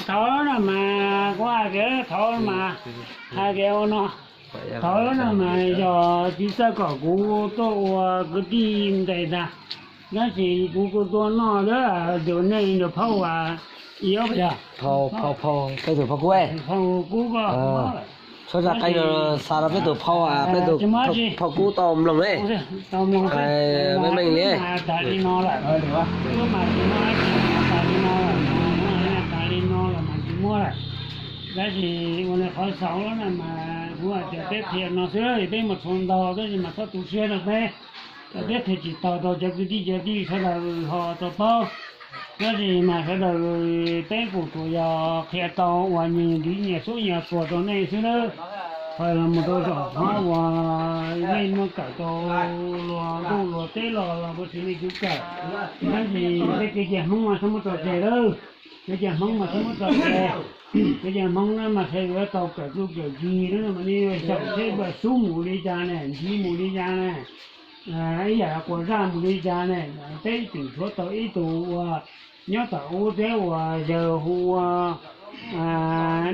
Thaum no mas kuv hais tias thaum mas hais tias ua no, thaum no mas yog tsis txawj kom kuv tuaj ua kwv tij ntes ntag, tab sis kuv kuj tuaj noj tus nej tus phauj uas ib ob yog phauj, peb tus phauj Kub, phauj Kub ko, txhob zaj qeej no xa rau peb tus phauj, peb tus phauj Kub tau mloog ne. Tau mloog meej meej li. Mas tas li no lawm, mas tas li no lawm, tas li no lawm mas tsis muab lawm. Tab sis ua li qhov xaus na mas kuv hais tias peb qhia no xwb, peb mus txhua ntau tab sis mas txhob tu siab rau peb. Peb qhia tsis tau rau cov kwv tij cov tij sawv daws ho tau paub. Tab sis mas sawv daws peb kuj tsuas yog qhia tau uas nyias nyiam xub nyias tuag rau nej xwb nawb. Ho los mus rau zaum qhov uas nej muaj kawm tau luag ntuj luag teb los los puas tsis nej kuv kawm. Tab sis peb kev cai Hmoob mas txhob muab tso tseg lawm. Kev cai Hmoob mas txhob muab tso tseg. Kev cai Hmoob na mas sawv daws yuav tau kawm txuj kawm ci na mas nej xyaum seb paj xub mus li cas ne, ntsis mus li cas ne, ib yam quas zaj mus li cas ne. Peb tseem tshuav tau ib tug uas nyob tom ub thiab uas yawg hu ua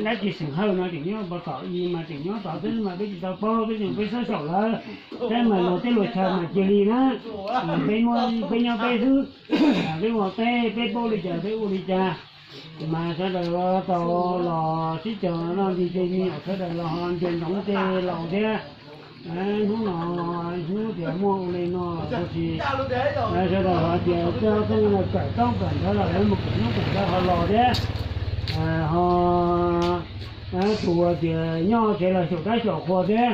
dab tsi xeem Hawj no tseem nyob pov tom i mas tseem nyob tod xwb mas peb tsis tau paub, peb tseem peb xub xyaum lawv, peb mas luag teb luag chaw mas cia li na, peb muab peb nyob peb xwb, peb ua peb, peb paub li cas peb ua li cas. Mas sawv daws tau los sib cog noj nti ces me nyuam sawv daws los ho nce ntsoov ces laus thiab. Hnub no hnub tias muaj ua li no los puas tsis, sawv daws ho tias coj tej kawm toob kawm ntawv los lawv mus kawm hnub kawm ntawv ho los thiab. Ho tus tias nyob tsev los xyaum dab xyaum qhua thiab.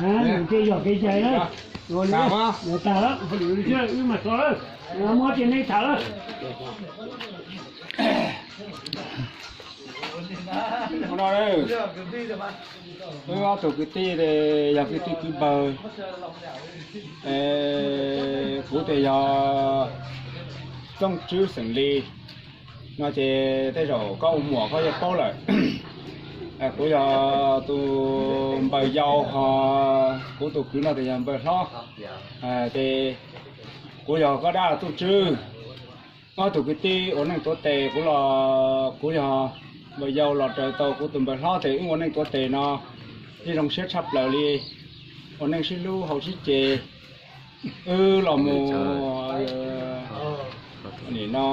Nws thiaj yog kev cai na. Ua li, tag lawm, wb mam xav lawm, muab tias nej tham lawm. Wb ob tug kwv tij yog kwv tij kwv npawg, kuv tias yog Txooj Tswb xeem Lis no ces tej zaum koj ua muam koj yeej paub lawm. Kuv yog tus npawg yau ho kuv tus kwv no tias yog npawg hlob. Ces kuv yog koj dab Txooj Tswb. Ob tug kwv tij ua neej tuav tes, kuv los kuv yog npawg yau los raws tau kuv tus npawg hlob ces wb ua neej tuav tes no yeej zoo siab tshaj plaws li, ua neej sib hlub haus sib ce. Wb los mus nim no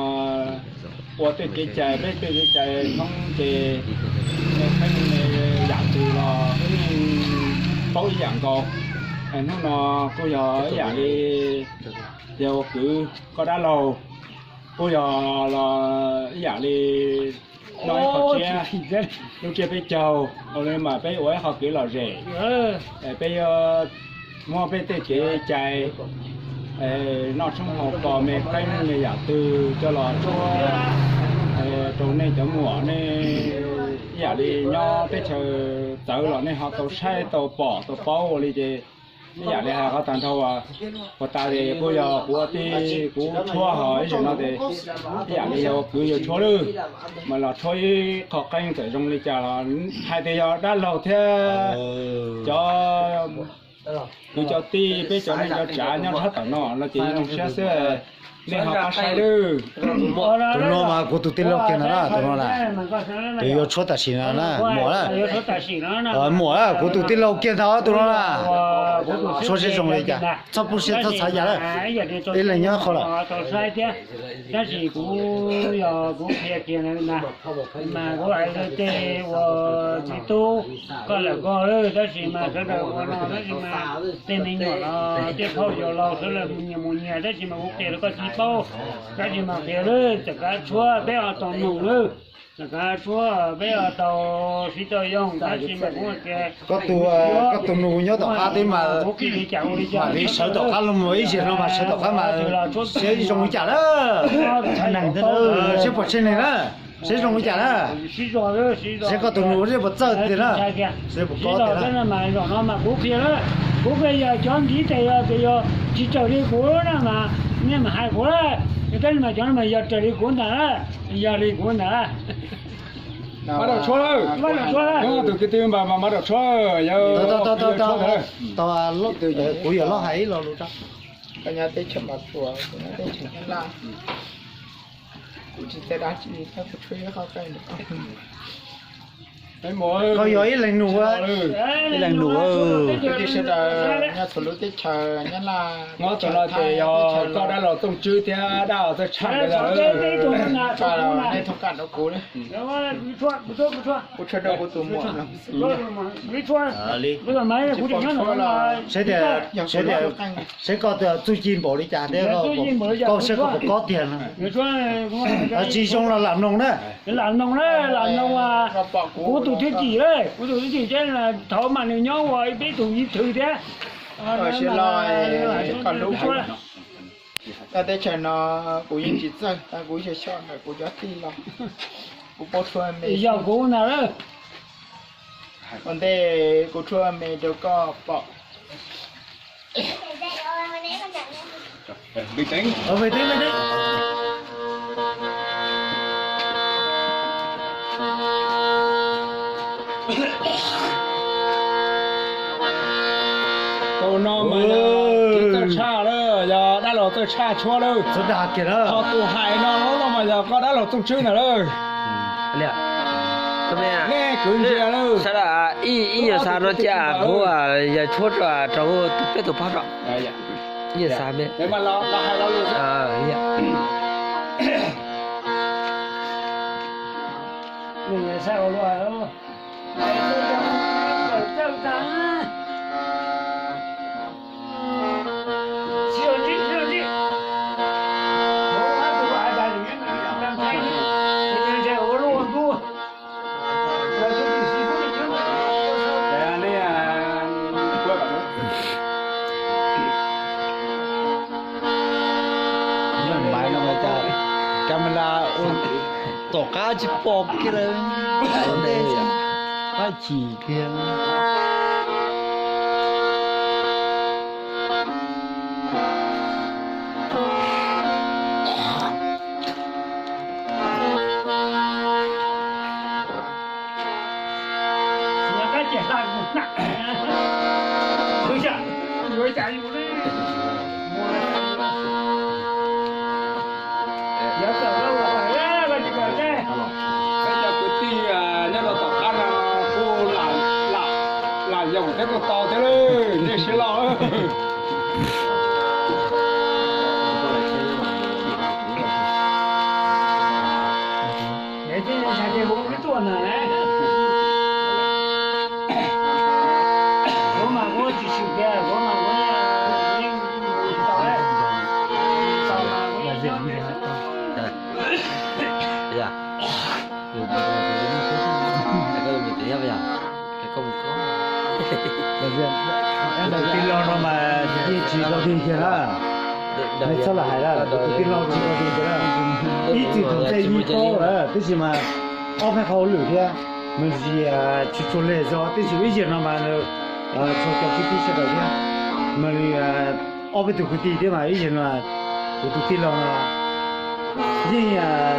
ua tej kev cai, peb tej kev cai Hmoob ces me qeeb me yam twg los wb yeej paub ib yam nkaus. Hnub no kuj yog ib yam li yog ua kwv koj dab laug, kuj yog los ib yam li noj ib qho tsiab, lub tsiab peb caug, ua li mas peb ua ib qho kev lom zem. Peb yuav muab peb tej kev cai noj tshoob haus kos me qeeb me yam twg coj los tshuab rau nej cov muam, nej ib yam li nyob teb chaws txawv los nej ho tau saib tau pom tau paub ua li ces ib yam li hais qhov tag nrho uas tas ces kuj yog kuv ua tij kuv tshuab ho ib zaug no ces ib yam li yog ua kwv yog tshuab lawm, mas los tshuab ib qho qeeb txawm zoo li cas los hais tias yog dab laug thiab cov kwv cov tij peb cov neej cov tsav nyob sab tom no no ces zoo siab xwb. Nej ho pab saib lawm. Tus no mas kuv tus tij laug kiag ntag na, tus no na. Tus yuav tshuab tam sim no na, muam na. Muam na, kuv tus tij laug kiag ntag tus no na. Tshuab seb zoo li cas, txhob pub siab txhob txhawj yam lawm. Ib leeg nyob qhov lawm. Tab sis kuv yog kuv qhia kiag na, mas kuv hais rau tej uas txiv tub, koj lawm koj, tab sis mas sawv daws ua no tab sis mas tej me nyuam los tej phauj yau laus sawv daws mus nyias mus nyias tab sis mas kuv qhia rau koj tsis paub, tab sis mas qhia lawm txawm kav tshuab peb ho tau nug lawm, txawm kav tshuab peb ho tau sib tau yoog tab sis mas kuv tias koj tus, koj tus nus nyob tom qab teb mas kuv qhia li cas ua li cas, mam li sawv tom qab los mus ib zaug no mas sawv tom qab mas siab zoo li cas lawm. Siab pom tseg neeg na, siab zoo li cas na. Siab koj tus nus siab puas txawj tiag na, siab puas koob tiag na. Zaum no mas kuv qhia lawm, kuv qhia yog cov ntiv tes yog tias yog tsis raws li kuv na mas nej mam hais kuv lawm, tab sis mas cov no mas yog raws li kuv ntag, yog li kuv ntag. Mas daum tshuab lawm, mas daum tshuab lawm, tus kwv tij npawg mas mas daum tshuab yog. Kuv yog loj hais ib lo lus rau. Koj nyob teb chaws Npab Tsuas, kuv nyob teb chaws Nyab Laj. Kuv tsis txawj dab tsi, kuv tshuav ib qho qe. Koj yog ib leeg nus, ib leeg nus. Kwv tij sawv daws nyob txhua lub teb chaws Nyab Laj, nyob txog no ces yog koj dab laug Txooj Tswb thiab dab laug Txawj Tshaj ntawd. Nej thov kam rau kuv, kuv tshuav rau kuv tus muam no. Seb tias, seb tias, seb koj txuj ci npaum li cas thiab koj seb koj puas kob tiag no. Tsis zoo los lam mloog na. Lam mloog na, lam mloog. Kuv tus thwj tim, kuv tus thwj tim ces thaum mas nws nyob ua ib peb tug ib thwv thiab. Koj teb chaws no kuv yeej tsis txawj, kuv xyov xyov ntawm kuv cov tij laug, kuv paub tshuav me, yog kuv ntag. Ua ntej kuv tshuav me rau koj pom. Tus no mas yog Txawj Tshaj lawm, yog dab laug Txawj Tshaj tshuab lawm. Ho tus hais no lub no mas yog koj dab laug Txooj Tswb ntag lawm. Nej kwv ntsia lawm. Ib nyuag xav no cia kuv yog tshuab rau tus peb tus pog rau. Ib nyuag xav me. Camera ua tom qab tsis pom kiag lawm. Qab chim kiag. Peb cov kwv tij nyob rau tom qab no kuj lam yog thiab kuj tau thiab lawm, nej siab loj. Tus tij laug no mas yeej tsis rau tig kiag na. Nej txhob lam hais lawm, tus tij laug tsis rau tig kiag na. Ib txwm thaum ntej yeej paub lawm, tab sis mas ob peb qhov hauj lwm thiab, mas tsis tshua le zog, tab sis ib zaug no mas txhua cov kwv tij sawv daws thiab, mas ob peb tug kwv tij thiab mas ib zaug no kuv tus tij laug no yeej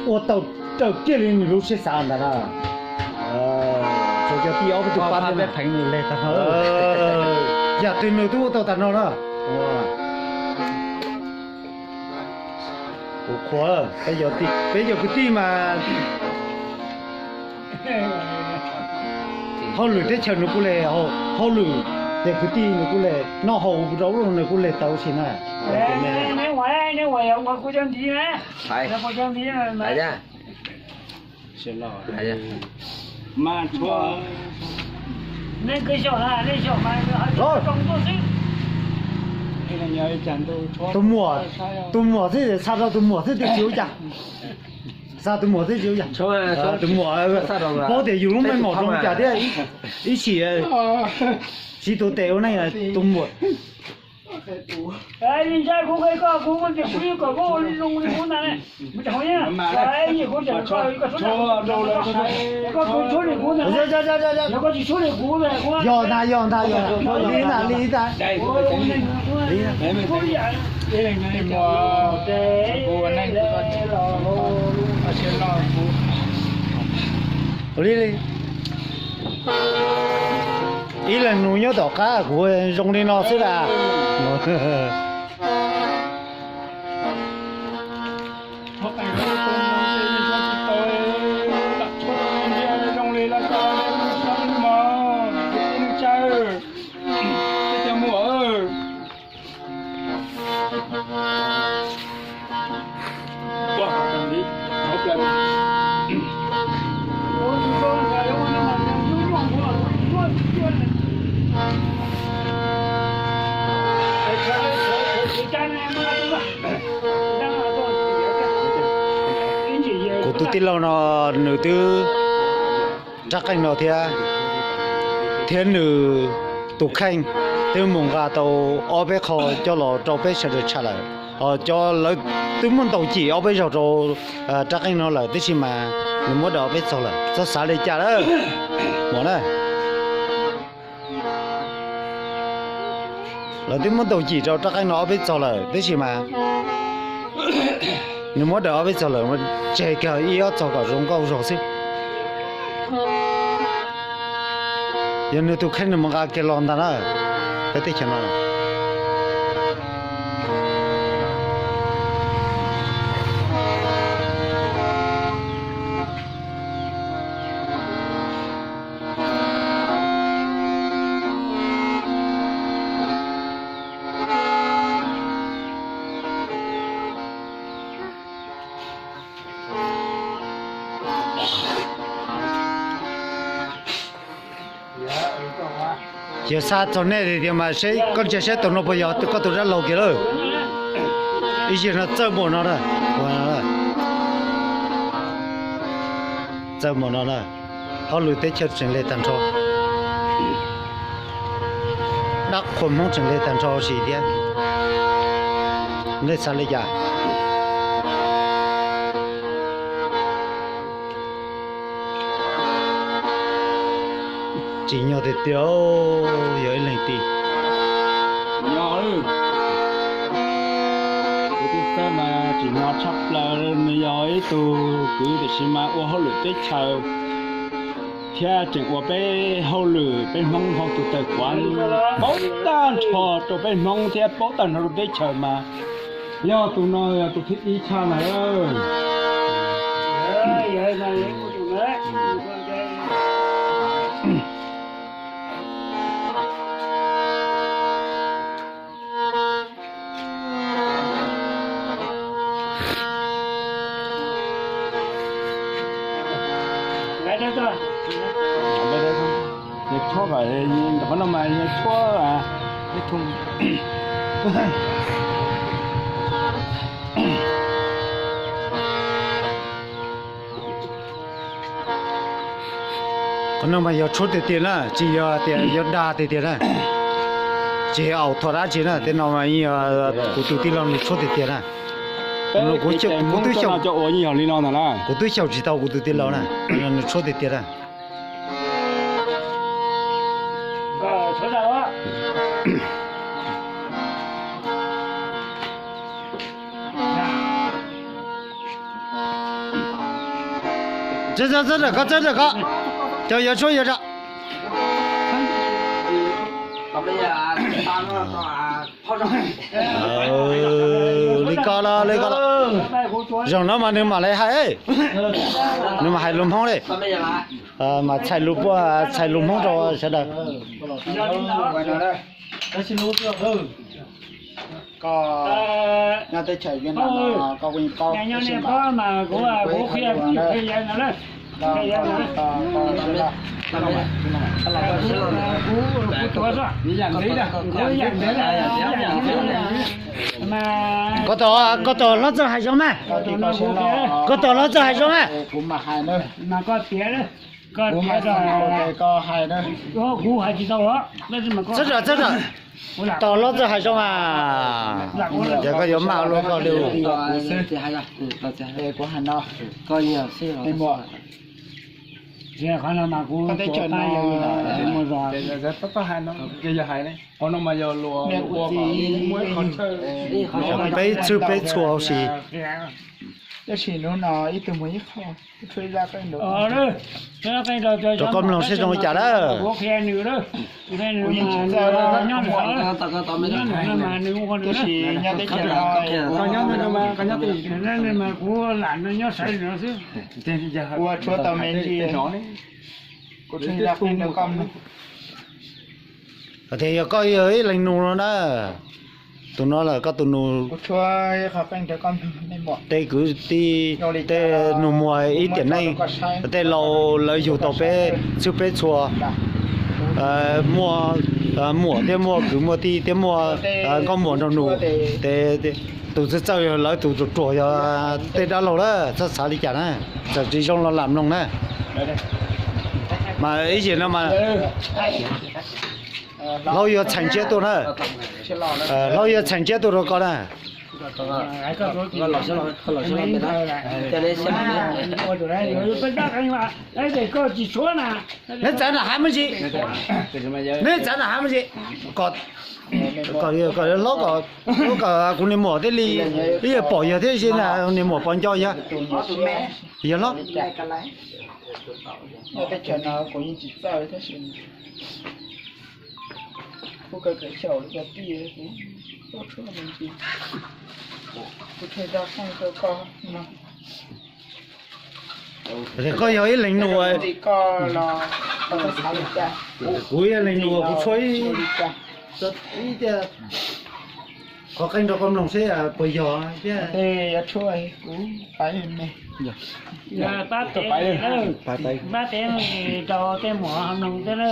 ua tau raws kiag li nws lub siab xav ntag na. Txhua cov tij ob peb tug pab thiab, yam twg nws twb ua tau tag no na. Kuv qhuas, peb cov kwv tij mas hauj lwm teb chaws nws kuj le, hauj lwm ces kwv tij nws kuj le, noj haus rau ub rau no nws kuj le tau ua si na. Tus muam, tus muam xwb, xa rau tus muam xwb twb tsis ua cas. Xa tus muam xwb tsis ua cas. Tus muam paub tias yus lub meej mom zoo li cas thiab, ib sim siv tus tes ua neej tus muam. Yog ntag, yog ntag, yog ntag, li ntag, li ntag. Ua li, ib leeg nus nyob tom qab kuv zoo li no xwb las. Kuv tus tij laug no nws twb rab qeej no thiab, thiab nws tus kheej twb mus nqa tau ob peb qho coj los rau peb sawv daws tshaj lawm. Ho cov lawv twb muab ntaus cim ob peb zaug rau rab qeej no lawm, tab sis mas nws muab daws ob peb txog lawm, txhob xav li cas lawm. Mom na, lawv twb muab ntaus cim rau rab qeej no ob peb txog lawm, tab sis mas nws muab daws ob peb txog lawm, tseg kiag ib ob txog kom zoo nkauj zog xwb. Yog nws tus kheej nws mus nqa kiag los ntag na, peb teb chaws no. Yog xa txog nej tiag mas seb koj ntsia saib tus no puas yog koj tus dab laug kiag lawm. Ib zaug no txawj npaum no na, txawj npaum no na, hauj lwm teb chaws tseem hle tag nrho, dab qhuas Hmoob tseem hle tag nrho sis thiab. Nej xav li cas? Tsim nyog tiag tiag, yog ib leeg tij. Kuv tij Xab mas tsim nyog tshaj plaws, nws yog ib tug kwv tiam sis mas ua hauj lwm teb chaws thiab tseem ua peb hauj lwm, peb Hmoob hauj tus tawm kuav paub tag nrho rau peb Hmoob thiab paub tag nrho rau teb chaws mas yog tus no yog tus thib ib tshaj na. Qhov no mas yog tshuab tiag tiag na, tsis yog tias yog dag tiag tiag na. Tsis yog aum thuam dab tsi na, tej no mas yeej yog kuv tus tij laug nws tshuab tiag tiag na. Kuv twb xyaum tsis tau kuv tus tij laug na, nws tshuab tiag tiag na. Txawb txawb txawb, koj txawb txawb koj, cov yuav tshuab yuav tso. Li ko los li ko los, zaum no mas nws mam li hais, nws mam hais lus Hmoob li, mas txhais lus puag txhais lus Hmoob rau sawv daws. Koj nyob teb chaws Viaj Nam no koj kuj paub, tab sis mas kuv qhia, koj tos, koj tos hlob txawj hais zoo mas, koj tos hlob txawj hais zoo mas, kuv mas hais na, kuv hais tsis tau, txhob ram txhob ram, tos hlob txawj hais zoo mas, ces koj yuav maj ua luaj koj li. Kuv hais no, teb chaws no, qhov no mas yog luag, peb txhwj peb txhua huv si. Tab sis hnub no ib tug mus ib qho, rau koj mloog seb zoo li cas lawm. Kuv yeej tsis txawj, tab sis nyob teb chaws no, kuv tshuav tau me ntsis, kuv tsis zaj qeej rau koj mloog. Tias yog koj yog ib leeg nus no na, tus no lawm koj tus nus, tej kwv tij, tej nus muag ib tiam neej, tej laus lawv yug tau peb txhwj peb txhua, muaj Muam thiab muaj kwv muaj tij thiab muaj nkauj muam nraug nus, ces tus txawj txawj yog lawv tus ruam ruam yog tej dab laug lawm, txhob xav li cas na. Txawm tsis zoo los lam mloog na. Mas ib yam no mas Hlob yuav txheem tsiab tuaj na. Hlob yuav txheem tsiab tuaj rau koj na. Neb txav nram hav me ntsis, neb txav nram hav me ntsis, kom, kom hlob, kom kuv niag muam thiaj li, ib yam pom yog thiab, niag muam pom nco yog, yog hlob. Kuv kawm kawm xyaum li cov tij, kuv tuaj tshuaj me ntsis, kuv tshuaj zaj qeej rau koj no. Koj yog ib leeg nus, koj los, kuv yog leeg nus, kuv tshuaj ib tiag, qhov qeej rau koj mloog seb puas yog thiab. Tej yuav tshuaj kuv pab me, pab peb rau tej muam mloog thiab na.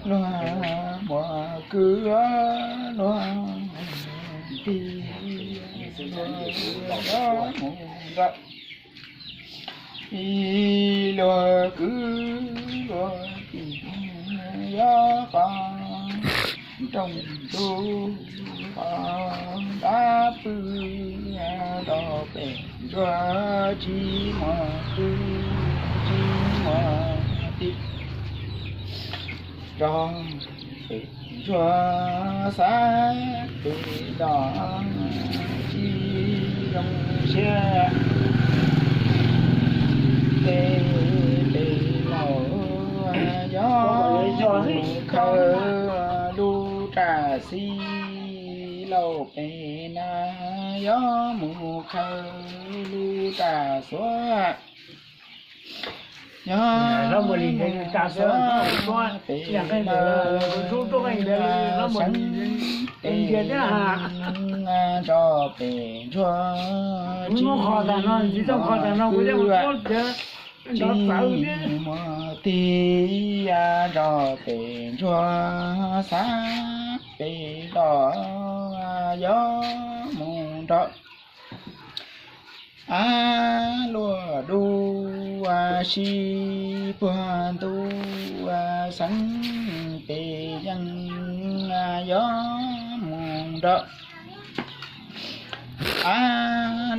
Luag muam kwv, luag tij, mus nrog ib luag kwv luag tij, yog qhov rooj ntuj qhov dab pw, rau pem ntsuag tsis muaj kwv tsis muaj tij, rau pem ntsuag xav pem los tsis zoo siab. Tej pem laus yog mus khaws lub raj xib, laus pem na yog mus khaws lub raj xuav. Yog mus xuav pem na seev pem, nrog pem ntsuag tsis muaj kwv tsis muaj tij, nrog pem ntsuag xav pem los yog mus nrog a luaj dub si puag ntuj xeev pem yeej yog mus nrog a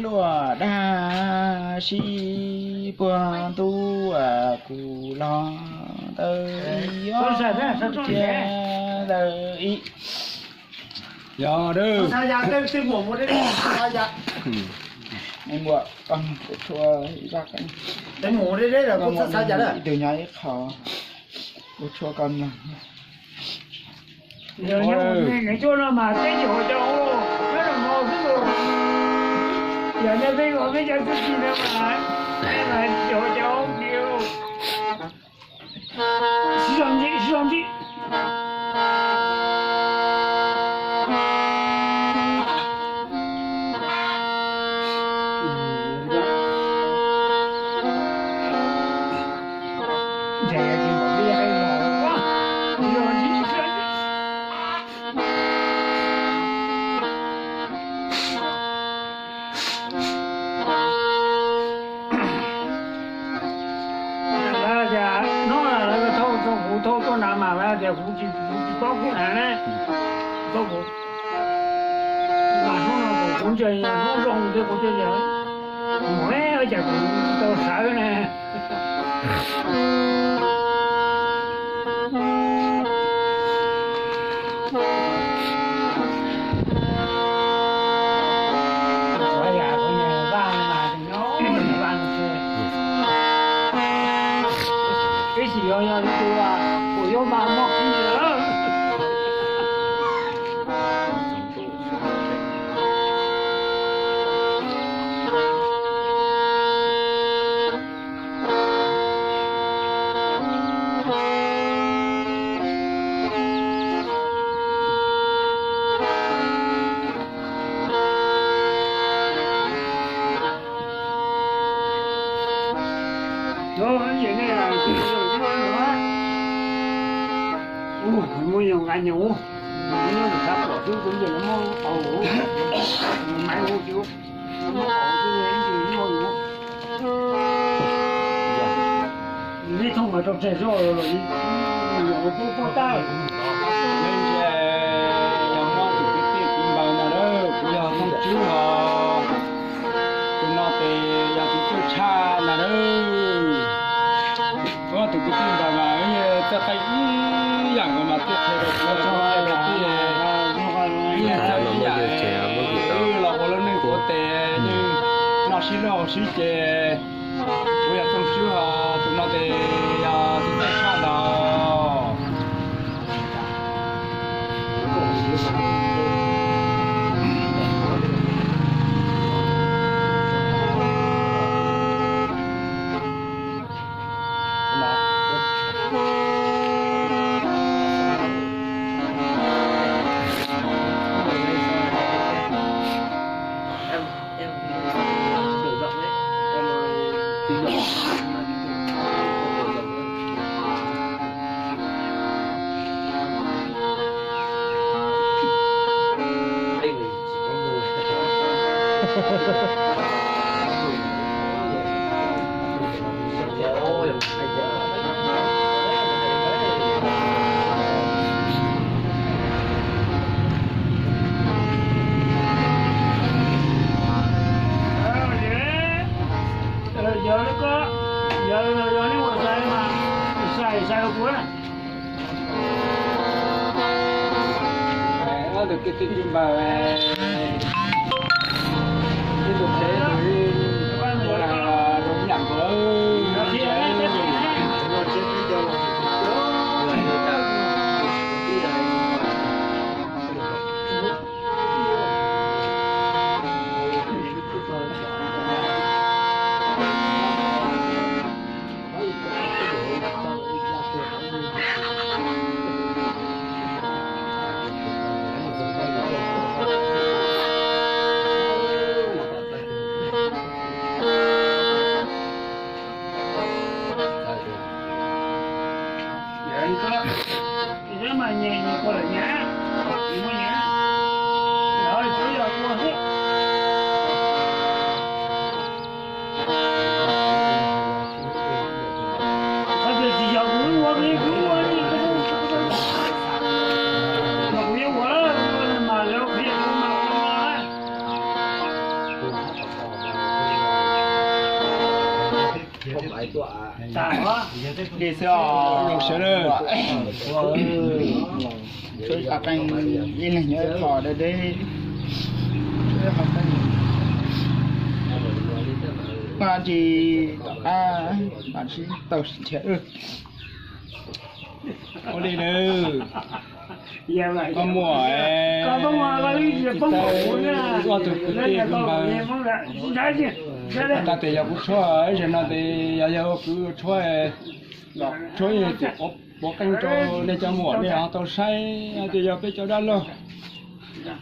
luaj dab si puag ntuj kuv los ntawm ib ob tiag ntawm ib. Yog, ib tug nyob ib qho, ua tshuaj koj mloog. Nws cuaj no mas teb chaws Hauv Jaug, nyob rau hauv xwb los, yog nyob peb ua peb cov txuj ci no mas, peb mas teb chaws Hauv Jaug li. Sib zog ntxim, sib zog ntxim. Lawv tias hnub no lawv thauj txog kuv thauj tuaj nrad mas lawv tias kuv tsis, kuv tsis paub kuv hnav ne. Paub kuv, mas hnub no kuv, kuv ntsia hnub zoo thiab kuv thiaj tias, mus ua cas kuv tsis tau sawv ne. Ib sim yog, yog tus kuv yuav mas muaj qhov lawm. Nyuj, nyob ntawm sab tom xwb, tus ntiag no muab tau, maiv hu tus, muab tau tus nyuj. Ib thooj mas rau tseg xwb, pub pub tag. Leej twg yog muab tus kwv tij tiv npaws ntawd, kuv yog Tooj Tswb os. Tus no ces yog tus txawj tshaj ntag. Muab tus kwv tij npaws mas txawj qeej ib yam nkaus mas thiaj qhia rau kuv, qhia rau tij. Ib yam txawj ib yam, los ua lub neej ua tes yeej noj sib luag haus sib ces. Kuv yog Tooj Tswb os, tus no ces yog tus txawj tshaj ntag. Yog, yog, yog nej ua sai mas sai sai kuv. Ob tug kwv tij npawg, ib tug pem ib tug, ua zoo ib yam nkaus. Li xwb os. Tshuav qhov qeej ib leeg nyob ib qho deb deb. Tshuav qhov qeej, mas tsis tom qab, mas tsis tau sib nrhiav. Ua li na, koj muaj, koj tsis tau, ob tug kwv tij npawg, tag tias yog kuv tshuab ib zaug no ces yog yog kuv tshuab, tshuab ib zaug ces pov qeej rau nej cov muam nej ho tau saib hais tias yog peb cov dab laug.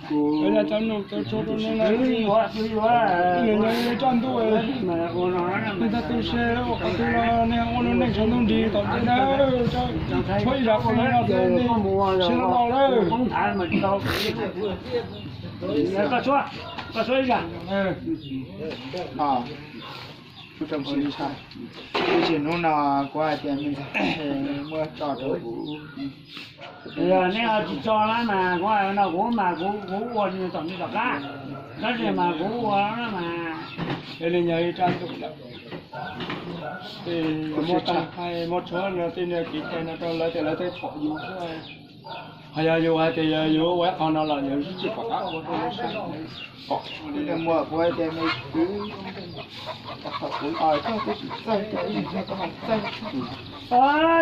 Kuv tau nug tau tshuab rau nej no, nej nyob ib tsob ntuj, nej tau tu se ua qhov twg los nej ua lub neej saum ntuj nrig tom ntej na, tshuab ib zag qeej no ces nej siab loj loj lawm. Ib tsam hnub no kuv hais tias muab tso rau kuv. Yog nej ho tsis tso na mas kuv hais no kuv mas kuv, kuv ua tom nej tom qab, tab sis mas kuv ua na mas. Li yog ib tsab ntuj lawm, muab tag, muab tshuab no tej niag kev cai no rau lawv tias lawv thiaj pom yus xwb. Ho yog yus hais tias yog yus ua ib qho no los yus tsis pom qab ua rau lawv saib. Muaj kuv hais tias me kwv, kuv txawj, koj tsis txawj, koj ho txawj.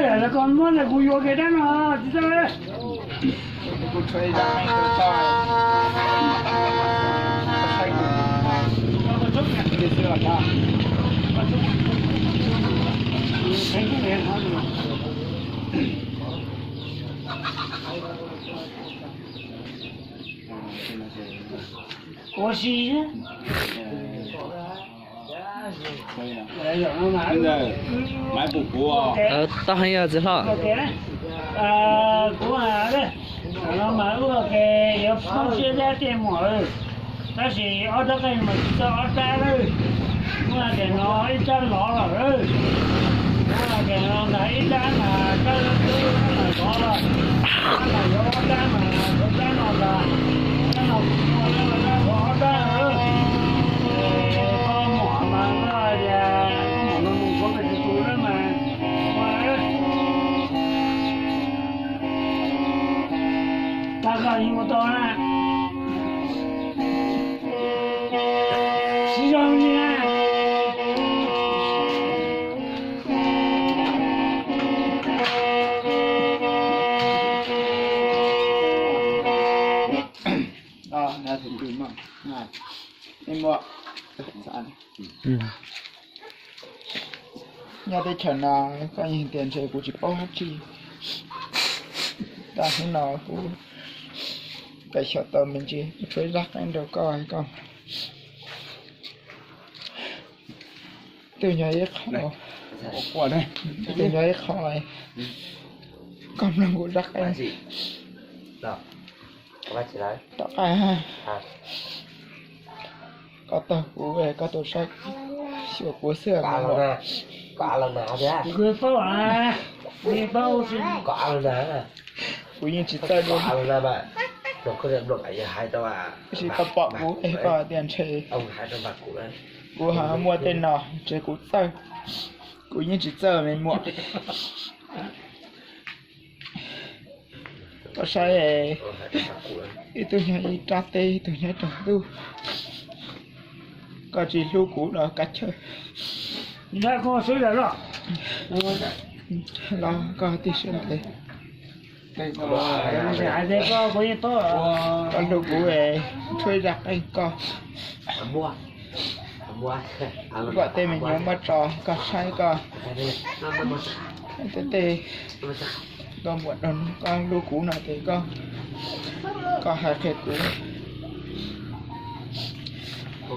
Yog lawv koj muab ntawm kuv yuav kev dab no tsis txawj. Kuv tshuav ib zaj qeej rau koj, koj saib kuv li xwb los tau. Ua si. Maiv pum kuv. Toj heev yog txiv hlob. Kuv, No mas wb ua ke yuav poob siab dab tiag muam, tab sis ob rab qeej mas tsis txawj ob rab lawm. Wb hais tias no ib rab lov lawm, wb hais tias no ntag ib rab mas rab lub twb mas lov lawm, rab mas yuav ob rab mas yuav rab no ntag, rab no kuv muaj lawm, yuav ob rab lawm. Koj muam mas koj hais tias koj muam no mus koj pes tus tus lawm mas, tag koj yeej ua tau na. Sib zog li na. Nyob teb chaws no koj yeej tias ntshe kuv tsis paub dab tsi. Tag hnub no kuv pem xyaum tau me ntsis kuv tshuab zaj qeej rau koj, koj twb nyob ib qho, twb nyob ib qho, koj mloog kuv zaj qeej. Tom qab koj taug kuv, koj tus saib xyuas kuv xwb. Kuv yeej tsis txawj dua, tab sis koj pom kuv es koj tias ntshe kuv ho muaj tej no ntshe kuv txawj, kuv yeej tsis txawj me muam. Koj saib, ib tug nyob ib rab teb, ib tug nyob rau ntuj. Koj tsis hlub kuv los kav chawj, los koj tig sab ntev. Koj hlub kuv, tshuab zaj qeej koj, kom tej me nyuam muab tso koj saib koj, tej tej koj muam rau koj hlub kuv no ces koj hais qhia kuv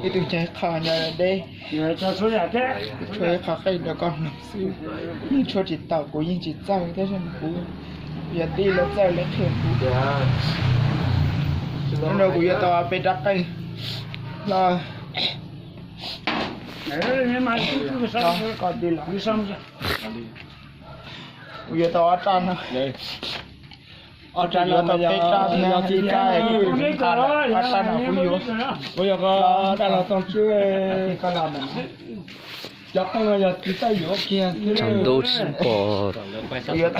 ib tug ncaig qho nyob deb, tshuab ib qho qeej rau koj mloog xwb. Yeej tshuab tsis tau, kuv yeej tsis txawj thiab, kuv yog tij los txawj lawv qhia kuv. Hnub no kuv yuav tau peb rab qeej los, koj tij los, kuv yuav tau ob rab no. Ob rab no yuav tau peb rab thiab, ib rab kuv, ob rab no kuv yuav, kuv yuav rab los tau tswb. Cov qeej no yog tsis txawj yuav kiag. Tsaus ntuj tsis pom. Kuv yuav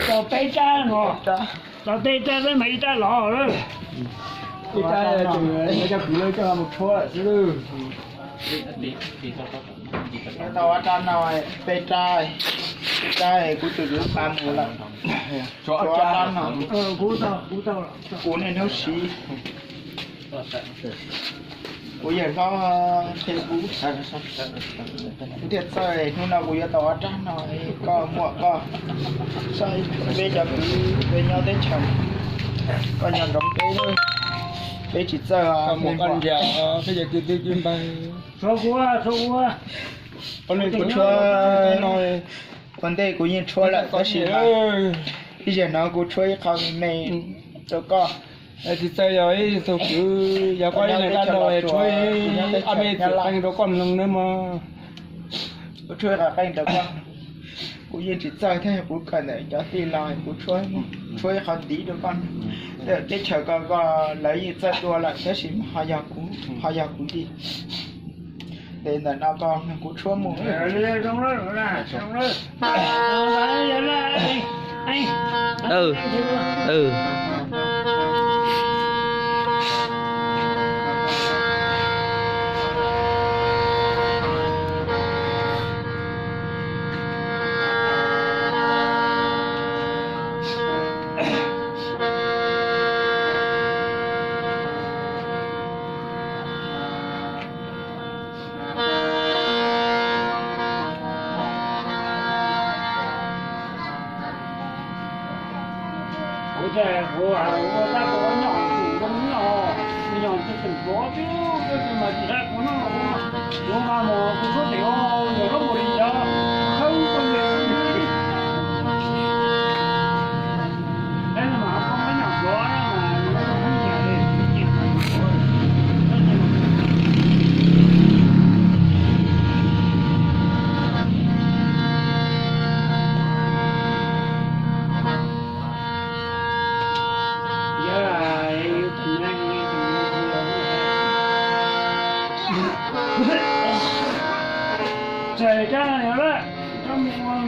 tau peb rab no, tau peb rab, peb mas ib rab lov lawm. Ib rab coj kwv lawv coj mus tshuab lawm xwb. Yuav tau ob rab no, peb rab, peb rab kuv tus kwv pab mus lawm. Tshuav ob rab no, kuv niaj hnub siv. Kuv yawg hlob qhia kuv, kuv thiaj txawj. Hnub no kuv yuav tau ob rab no, koj muam koj saib, peb cov kwv peb nyob teb chaws, koj nyob nroog peb, peb tsis txawj. Peb cov kwv tij kwv npawg, kuv tshuab, ua ntej kuv yeej tshuab lawm tab sis mas ib zaug no kuv tshuab ib qho me me rau koj. Tsis txawj yog ib tug kwv, yog koj ib leeg dab laug tshuab ib qho me txwm qeej rau koj mloog nawb mog. Kuv tshuab ib qho qeej rau koj, kuv yeej tsis txawj thiab, kuv kawm ntawm cov tij laug, kuv tshuab, tshuab ib qho ntiv rau koj. Teb chaws ko koj lawv yeej txawj dua lawm tab sis ho yog kuv, ho yog kuv li. Ces ntawm no koj kuv tshuab mus. Kuv thiaj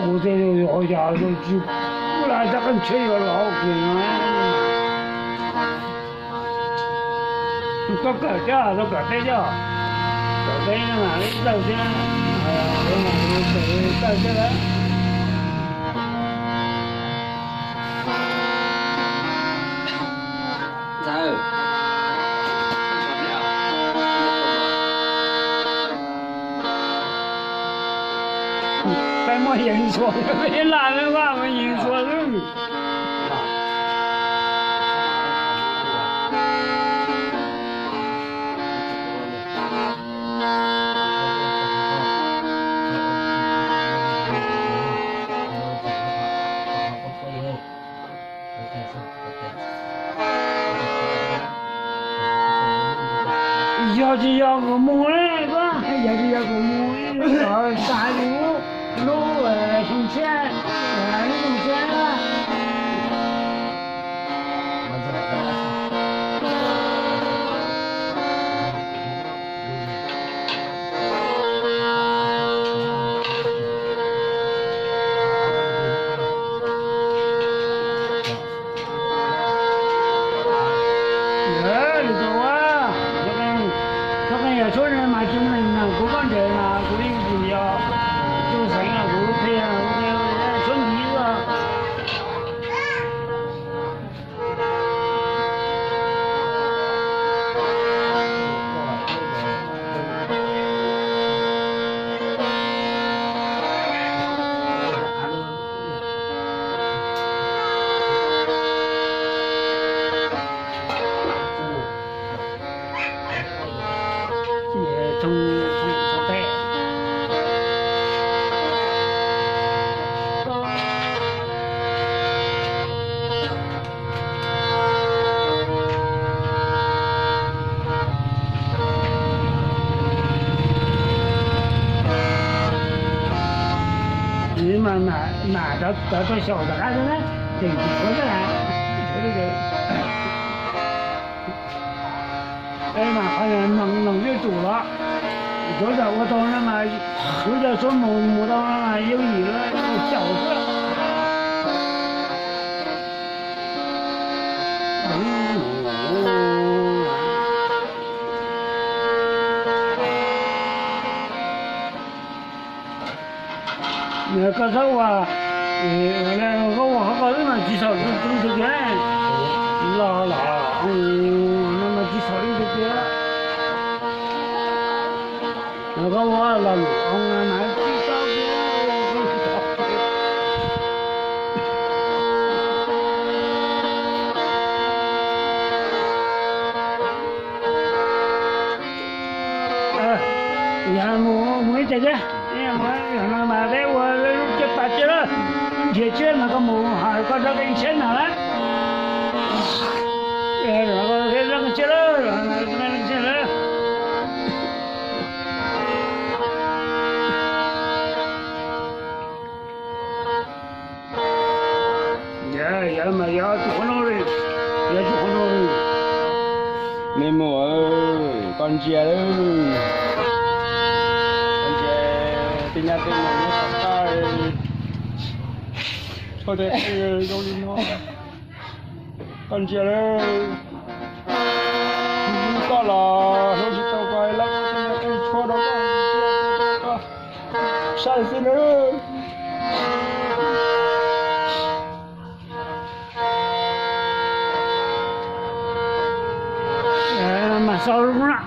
Kuv tej yog yog tsis lam tau qeej tsheb yuav los kiag no. Tau kawm thiab, tau kawm peb thiab, kawm peb mas ib tawg thiab, kawm tawg thiab. Peb muab yees ntxuav, peb laj peb vaj muab yees ntxuav xwb. Yog tsis yog kuv mus li, yog tsis yog kuv mus li, xav kuv lub xyoo tshiab, lub xyoo tshiab. Li tus ua, txoj qeej yog tshuab mas tsis muaj neeg nug kuv koj ntes mas kuv yeej tsis yog tug xeev los kuv qhia tshuab ntiv xwb. Mas nam cov tau xyaum tom qab xwb na, tseem tsis ua na. Mas qhov noog twb tsum los, cov yam ua tau no mas, cov yam txhob mus mus tau no mas yooj yim xyaum xwb. Koj txhob ua, koj ua qhov ko xwb mas tsis xaum li tus tiag. Los los, no mas tsis xaum li tus tiag. Koj ua los lwm oo mas tsis tau tiag. Yog mus mus ib teg thiab, no mas peb ua lub caj pas tsiab lawm, nrhiav tsiab mas koj mus hais koj rab qeej tshiab na lawm. Rab qeej tshiab lawm, rab qeej tshiab lawm. Yog mas yog tus qhov no li, yog tus qhov no li. Me mus, koj ntsia lawm, koj ntsia, tej nyab tej nus nyob tom qab, tshuaj tej zoo li no. Koj ntsia lawm, koj los hlub tsis tau koj lawm, tej nyab tej tshuaj rau koj, koj saib xwb nawb. Mas xaus lub na.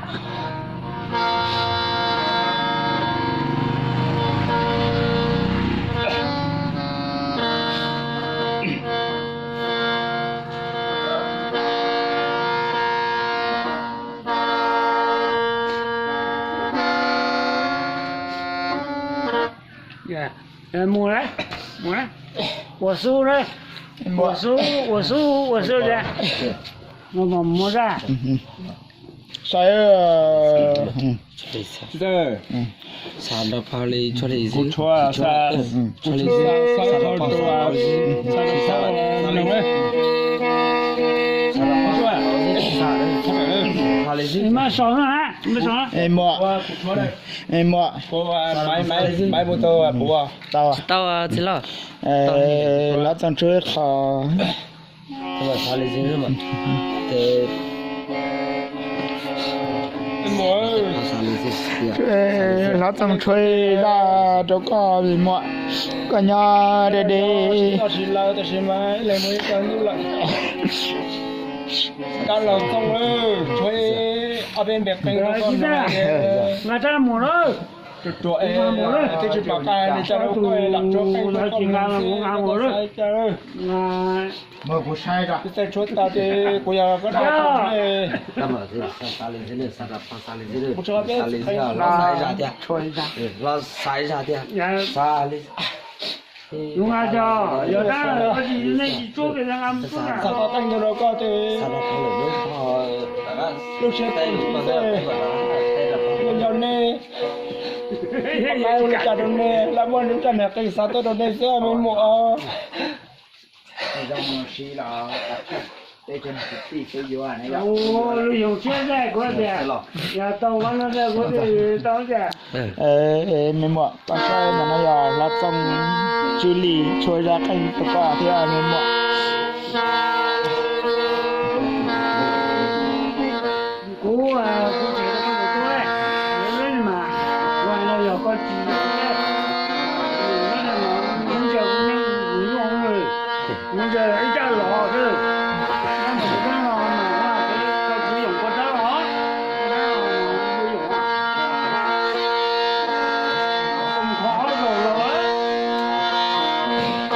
Mus, mus, ua xub na. Ua xub, ua xub, ua xub. Muab zaj. Sai. Muam, tau txiv lauj. Hlob Txoov tshuab ib qho. Hlob Txoov tshuab zaj rau koj me muam, koj nyob deb deb. Kuv saib, kuv yog koj dab. Xav li, yog dab, nej tsis tsuab pes xav qeej ntawd rau koj tes, lub siab phem xwb, yog nej, ua li cas rau nej, lam muaj lub caj niag qeej xav tuaj rau nej xwb me muam. Lub yoog tshiab zaj kuv tias, yog tau koj lub zaj kuv tias tau tias. Me muam, koj saib ntawm no yog Hlob Txoov Tswv Lis tshuab zaj qeej rau koj thiab me muam. Kuv, kuv tseem tau koj tus tub, mas kuv hais no yog koj tsis, kuv ntsia kuv neej kuv nyuaj, kuv ntsia ib rab los xwb, mas kuv rab los mas kuv yoom koj rab los, koj rab los kuv yoom, qhov ob zaug los. Niam ntxawm nkawd muaj me ntsis.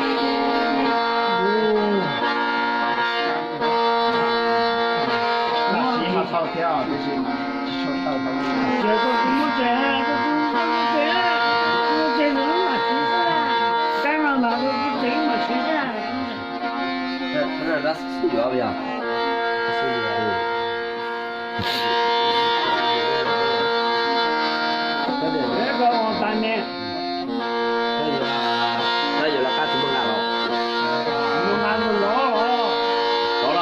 Ntxawm thiaj mam los. Koj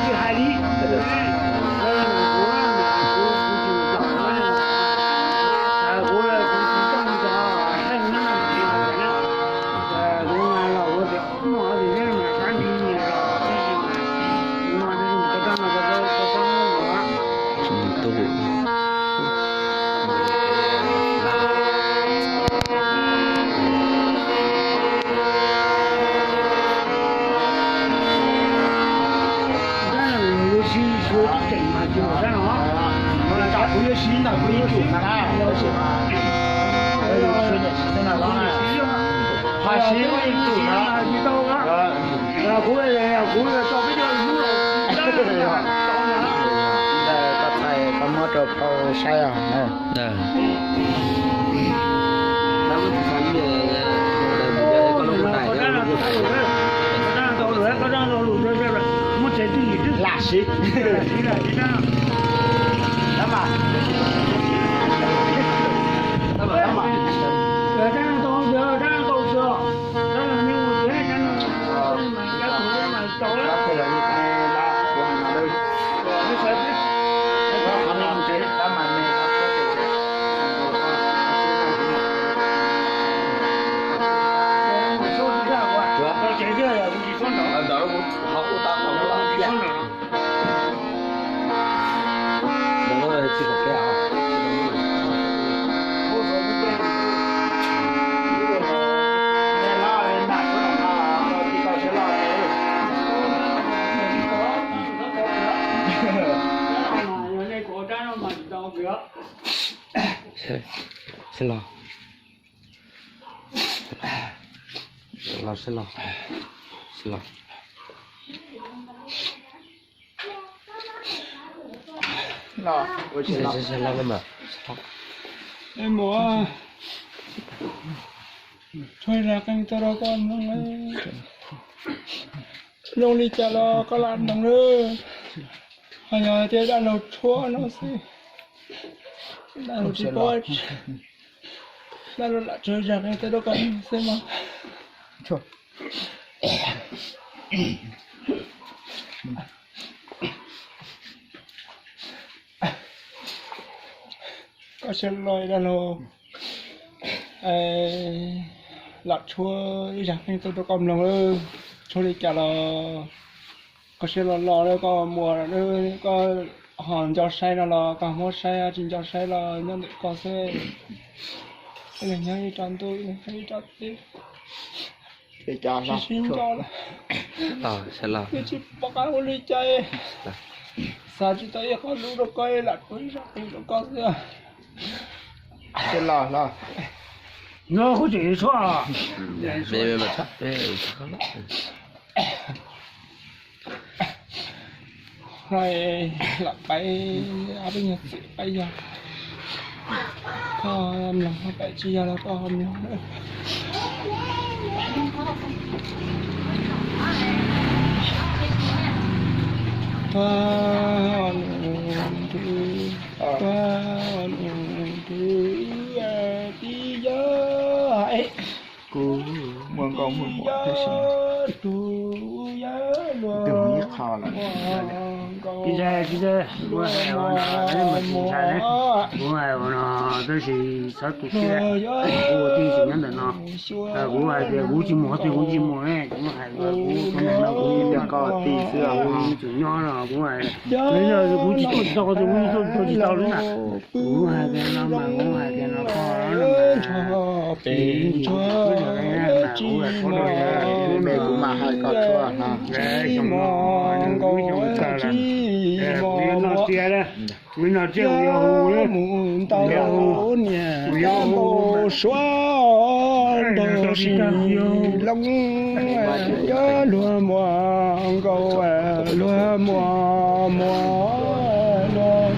txhais koj muab rau phauj saib os. Lam siv. Sib los, los sib los, sib los. Mus, tshuav zaj qeej tuaj rau koj mloog, zoo li cas los koj lam mloog nawb. Ho yog tias dab laug tshuab no xwb, dab laug tsis paub, dab laug lam tshuav zaj qeej tuaj rau koj mloog xwb mas. Koj sawv los dab laug, lam tshuab ib zaj qeej tuaj rau koj mloog, tshuab li cas los koj sawv los los koj mus, koj ho nco saib no los koj muab saib, tsis nco saib los nyob ntawm koj xwb. Ib leeg nyob ib co ntuj, ib leeg nyob ib co teb, sib sib nco lawm, twb tsis pom qab ua li cas. Xav tsis tau ib qho lus rau koj, lam tshuab ib zaj qeej rau koj xwb. Los, kuv tseem tshuab. Lam pais, ob peb nyuag txim pais yog koj mloog, pais tsis yog los koj ho mloog. Kuv muaj nkauj muaj muam tab sis twb mus ib qho lawm. Tsis ntshai, tsis ntshai, kuv hais ua no, kuv hais ua no tab sis txhob tu siab, kuv ua tib si nyob ntawm no. Kuv hais tias kuv tsis mus qhov twg kuv tsis mus ne, kuv hais kuv tus neeg no kuv tsis mus, kuv tseem nyob no kuv hais, kuv tsis tuaj tsis tau qhov twg kuv tuaj tsis tau li na. Kuv hais tias no mas kuv hais tias no koj no mas, kuv hais koj no, me kuv mam hais koj tshuab no. Xyoo no nws lub xyoo kawg lawm, kuv yuav noj tsiab, kuv yuav noj tsiab, kuv yuav hu, kuv yuav hu, kuv yuav hu, nrog tsis tau, kuv yuav hu, luag muaj nkauj, luag muaj muam, luag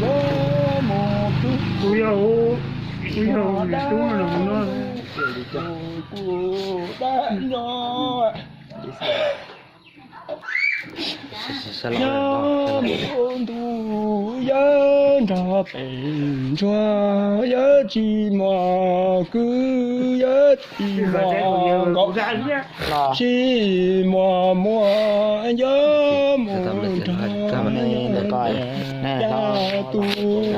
mus, kuv yuav hu, kuv yuav hu niam tub no, kuv dab nyob. Yog ntuj yog nrog pem ntsuag, yog tsis muaj kwv, yog tsis muaj nkauj, tsis muaj muam, yog mus nrog, cas tus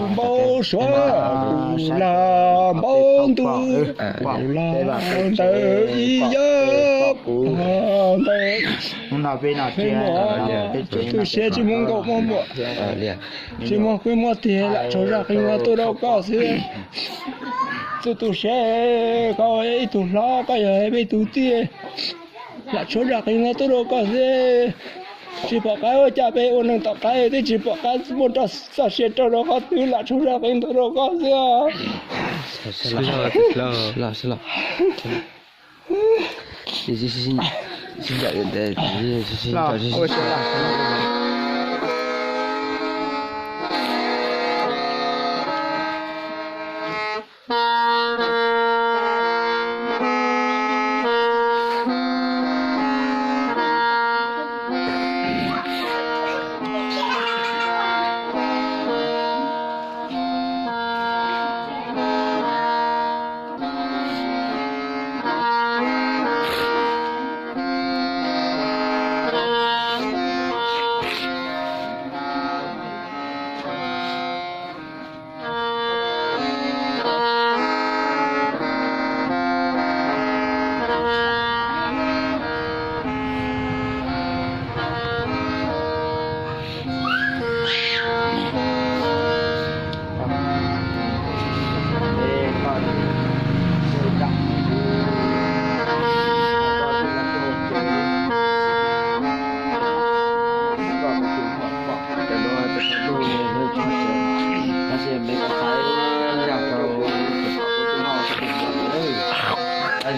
npau suav, tus lag npau ntuj, tus lag ntawd ib yam ntawd. Txhua tus siab tsis muaj nkauj muaj muam, tsis muaj kwv muaj tij, lam tshuav zaj qeej no tuaj rau koj xwb. Txhua tus siab, koj ib tug hlob, koj yog peb ib tug tij, lam tshuav zaj qeej no tuaj rau koj xwb. Tsis pom qab ua cas peb ua neeg tom qab twb tsis pom qab muaj txoj sia rau rau qhov twg, lam tshuav zaj qeej tuaj rau koj xwb.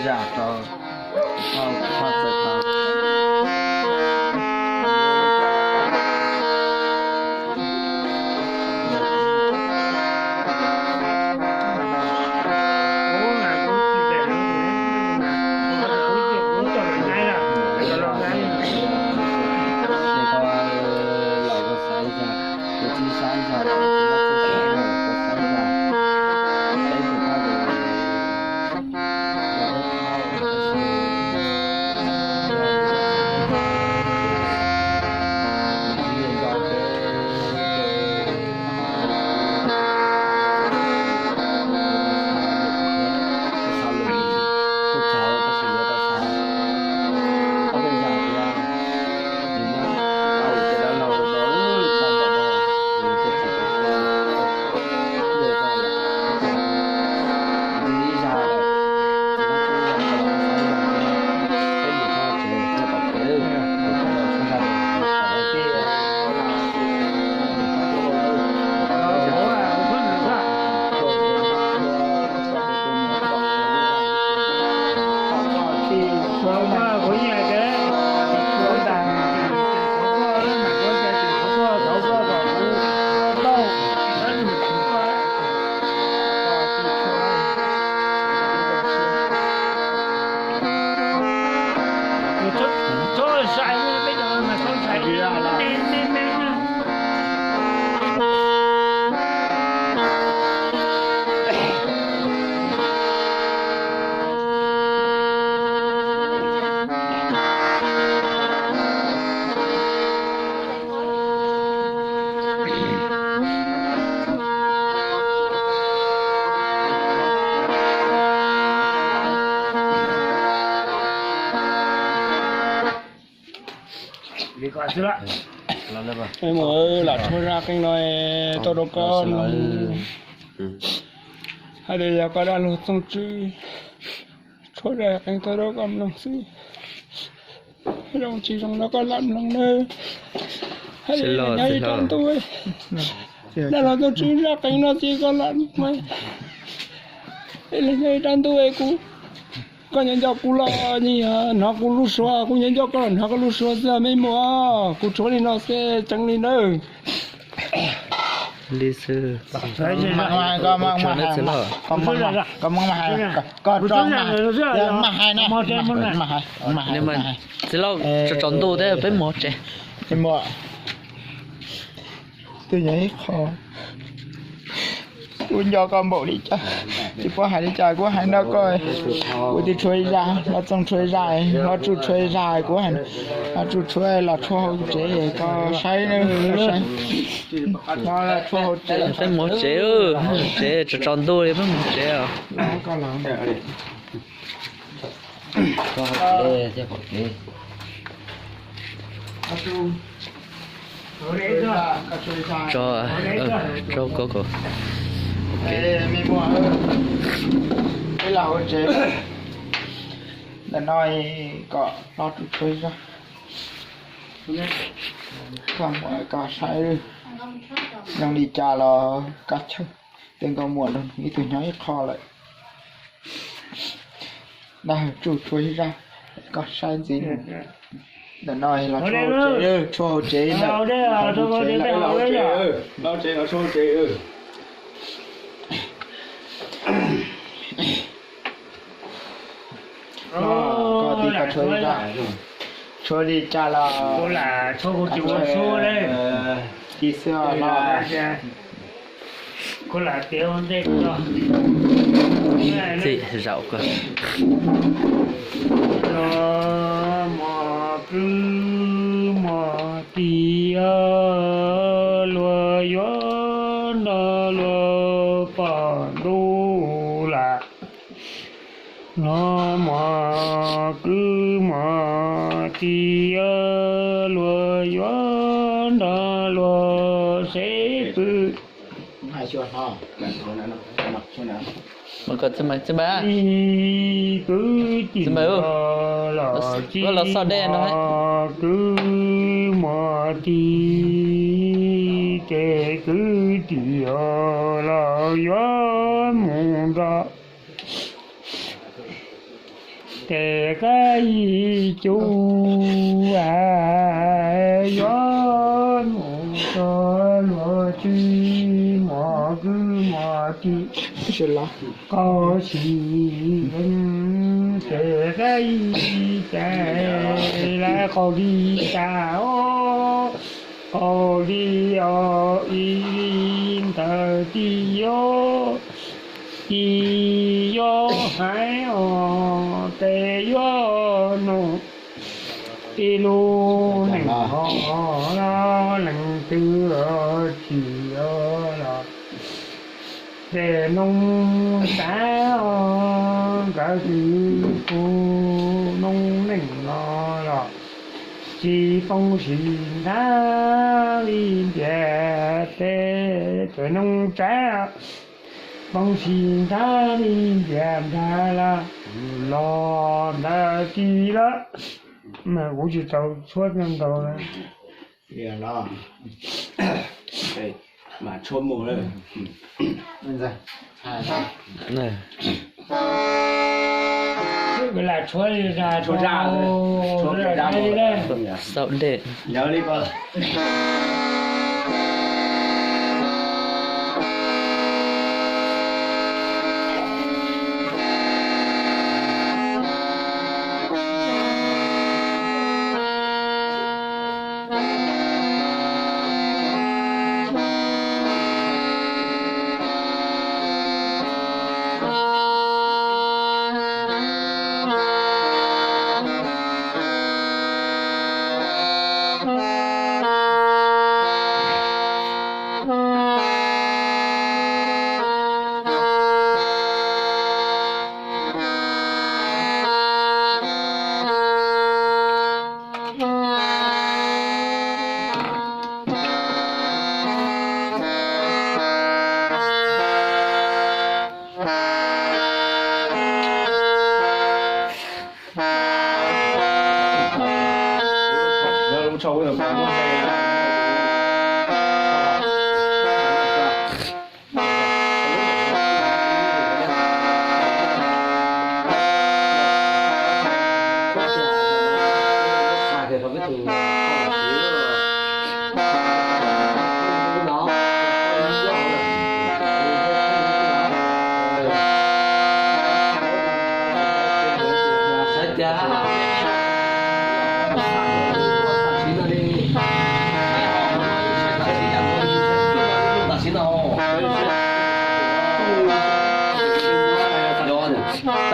zam rau, txawm tau. Mus lam tshuab zaj qeej no tau rau koj mloog. Hais tias yog koj dag lug txooj tswb, tshuab zaj qeej tau rau koj mloog xwb. Zoo tsis zoo no koj lam mloog nawb. Hais tias nyob ib rab ntuj, dag lug txooj tswb zaj qeej no ces koj lam mloog. Nyob ib rab ntuj kuv, koj nyob nco kuv los hnov kuv lub suab, kuv nyob nco koj los hnov koj lub suab xwb me muam. Kuv tshuab li no xwb tseeb li nawb. Li xwb. Txiv Lauj, tso tso ntuj thiab peb mus tsev. Tus nyob ib qho, kuv nco koj npaum li cas, tsis paub hais li cas kuv hais nrog koj. Kuv twb tshuab ib zaj, Hlob Txooj tshuab ib zaj, Hlob Tsuj tshuab ib zaj, kuv Hlob Tsuj tshuab los tshuab hauv tsev, koj saib nawb, koj saib. Hlob Tsuj tshuab hauv tsev. Peb mus tsev, tsev tso tso ntuj li peb mus tsev os. Tso, tso koj kom. Peb los hauv tsev ntawm no kom Hlob Tsuj tshuab zaj, koj muab koj saib zoo li cas los koj chawj. Tej nkauj muam nrog ib tug nyob ib qho lawm. Dag Tsuj tshuab ib zaj, koj saib ntxiv. Ntawm no los tshuab hauv tsev, tshuab hauv tsev ntawm, hauv tsev los tshuab hauv tsev. Koj tib koj tshuab li cas, tshuab li cas los tshuab li xwb os. Txim zaum koj. Los mos kwv mos tij, luag yuav nrog luag pom ntuj lawm. Los mos kwv mos tij, luag yuav nrog luag seb pw. Kwv tij los tsis mos kwv mos tij, ces kwv tij los yuav mus nrog Tes qab yig cub, yuav mus rau luag tsis muaj kwv muaj tij. Qaug si, tes qab yig cas, lawv qaug li cas os, qaug li os, ib li ntawd tij yuav, tij yuav hais os, tes yuav nug ib lub neej os, leej twg tsis los ces noog tsav os, nkawd twb pub noob neej no los tsis poob sim ntag li ntiag teb, ces noog tsav poob sim ntag li ntiag ntag los, los ntawd tij lawm. Mas kuv tsis tau tshuab ntau na. Xaum dej.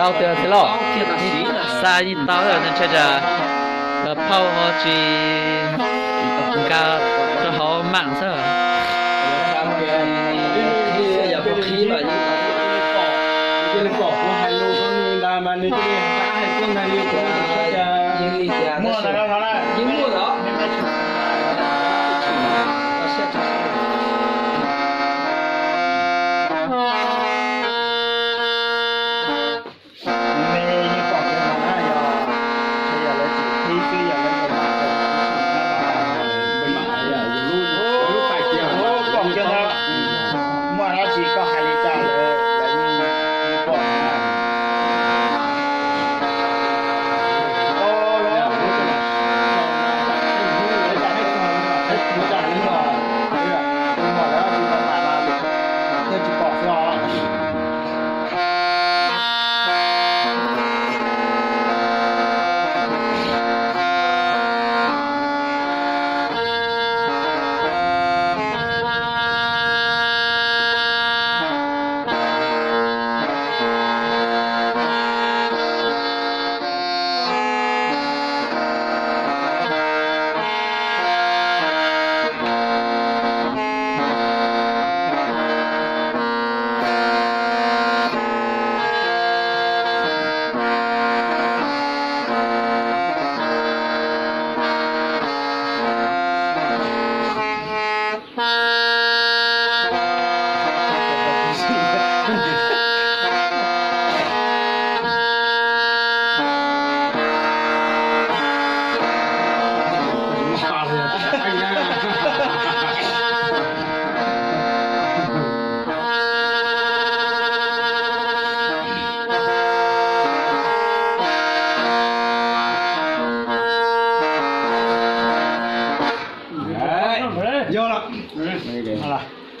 Tau tiag txiv lauj, xa yeej tau, ntshai tsam phauj ho tsis nkag rau hauv mam xwb. Muaj dab tsi koj hais li cas lawv yeej pom na.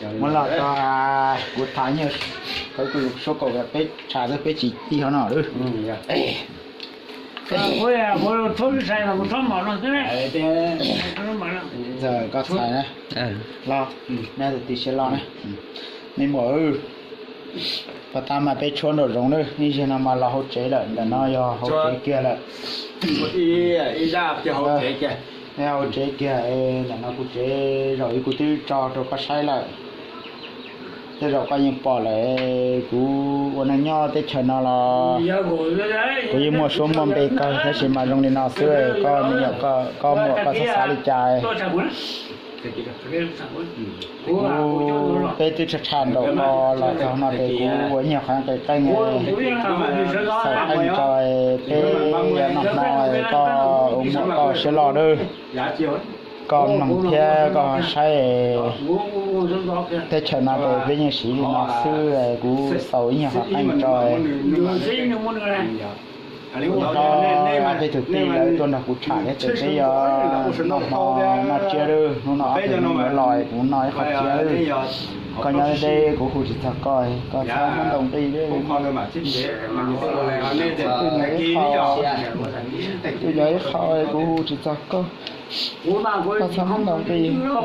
Muab los tso, kuv tham ib nyuag, qhov kuv suab kaum peb tshav xwb, peb tsis tig hov no lawm. Koj txhais na, los, nej tus tij siab loj na, me muam, pas tas mas peb tshuab nraum zoov lawm, ib zaug no mas los hauv tsev lawm, ntawm no yog hauv tsev kiag lawm. Hauv tsev kiag, ntawm no kuv tsev zaum ib kuv twb tso rau koj saib lawm. Tej zaum koj yeej pom lawm, kuv ua neej nyob teb chaws no los kuv yeej muaj suab muaj npe kawg, tab sis mas zoo li no xwb, koj me nyuam, koj muam koj txhob xav li cas. Kuv, peb twb tshaj tshaj nraum ko los txog no ces kuv ua ib nyuag qhov qis qeej, xaus qeej tso, peb noj hmo, koj ua muam koj siab loj nawb. Koj mloog thiab koj saib, teb chaws no ces peb yeej siv li no xwb, kuv xaus ib nyuag qhov qeej tso. Kuv nrog peb tus tij lawv tuaj nrog kuv tsham thiab ces peb yuav noj hmo noj tsiab lawm, hnub no ob tug me nyuam los kuv noj ib qho tsiab lawm. Koj nyob deb deb kuv hu tsis txog koj, koj txhob muab ntaus nqi. Tus yog ib qho, tus yog ib qho kuv hu tsis txog koj, koj txhob muab ntaus nqi,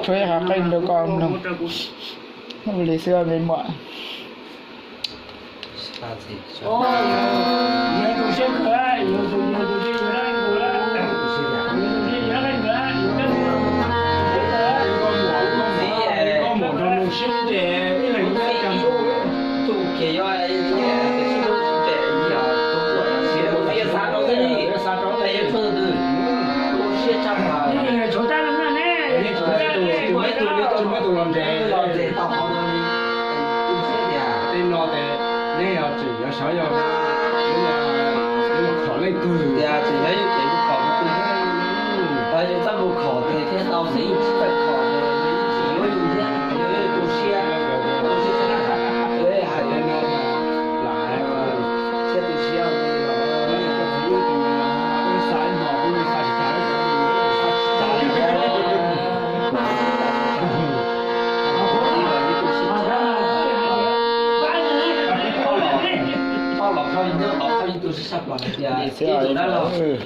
tshuav ib qho qeej rau koj mloog. Ua li xwb me muam. Tej no ces neb yog tseem yuav sawv yog khom leej twg, tias tseem yog yus kev mus khom leej twg, yus txaj mus khom ces thiaj tau, yus tsis tau khom ces yuav yus thiab, yus tu siab, tu siab hais li no, lam hais thiab tu siab.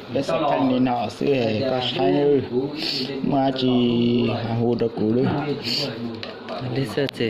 Peb xav qeej li no xwb, koj saib, muaj dab tsi hu rau kuv lawm. Li xwb ces